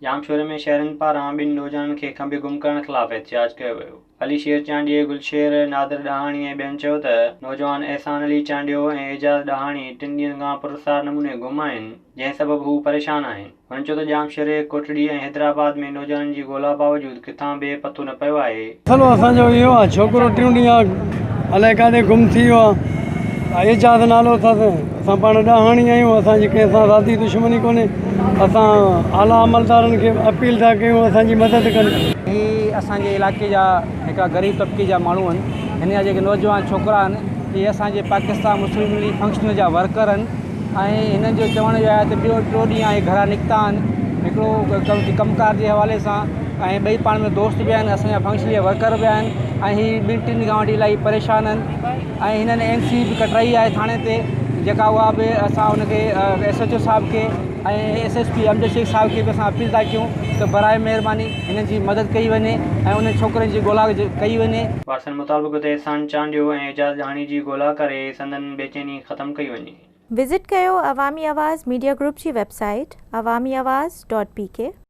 ڄامشوري ۾ شهرين پاران ٻن نوجوانن کي کنڀي گم ڪرڻ خلاف احتجاج ڪيو ويو. علي شير چانڊيي، گلشير، نادر ڏاهاڻي ۽ ٻين چيو ته نوجوان احسان علي چانڊيو ۽ اعجاز ڏاهاڻي ٽن ڏينهن کان پراسرار نموني گم آهن، جنهن سبب هو پريشان آهن. هنن چيو ته ڄامشوري، ڪوٽڙي ۽ حيدرآباد ۾ نوجوانن جي ڳولا باوجود ڪٿان به پتو نه پيو آهي. مسئلو اسان جو اهو آ ڇوڪرو ٽيون ڏينهن آ الائي ڪاڏي گم ٿي ويو آ اعجاز نالو اٿس اسان پاڻ ڏاهاڻي آهيون اسان جي ڪنهن سان ذاتي دشمني ڪونهي اسان اعليٰ عملدارن کي اپيل ٿا ڪيون اسان جي مدد ڪن. هي اسان جي علائقي جا هڪڙا غريب طبقي جا ماڻهو آهن هن جا جيڪي نوجوان ڇوڪرا آهن اهي اسان جي پاڪستان مسلم ليگ فنڪشنل جا ورڪر آهن ۽ هنن جو چوڻ اهو آهي ته ٻيو ٽيون ڏينهن آهي گهران نڪتا آهن هڪڙو ڪم ڪار جي حوالي سان ۽ ٻئي پاڻ ۾ دوست به آهن اسان جا فنڪشنل جا ورڪر به آهن ۽ هي ٻن ٽن کان وٺي الاهي پريشان آهن ۽ هنن اين سي به ڪٽرائي آهي ٿاڻي تي جيڪا اها به اسان ان کي ايس ايچ او صاحب کي ۽ S S P Amjad Shaikh صاحب کي به اسان اپيل ٿا ڪيون ته برائي مهرباني هنن جي مدد ڪئي وڃي ۽ انهن ڇوڪرن جي ڳولا ڪئي وڃي. وارثن مطالبو ڪيو ته احسان چانڊيو ۽ اعجاز ڏاهاڻي جي ڳولا ڪري سندن بيچيني ختم ڪئي وڃي. وزٽ ڪيو عوامي آواز ميڊيا گروپ جي website Awami Awaz dot P K.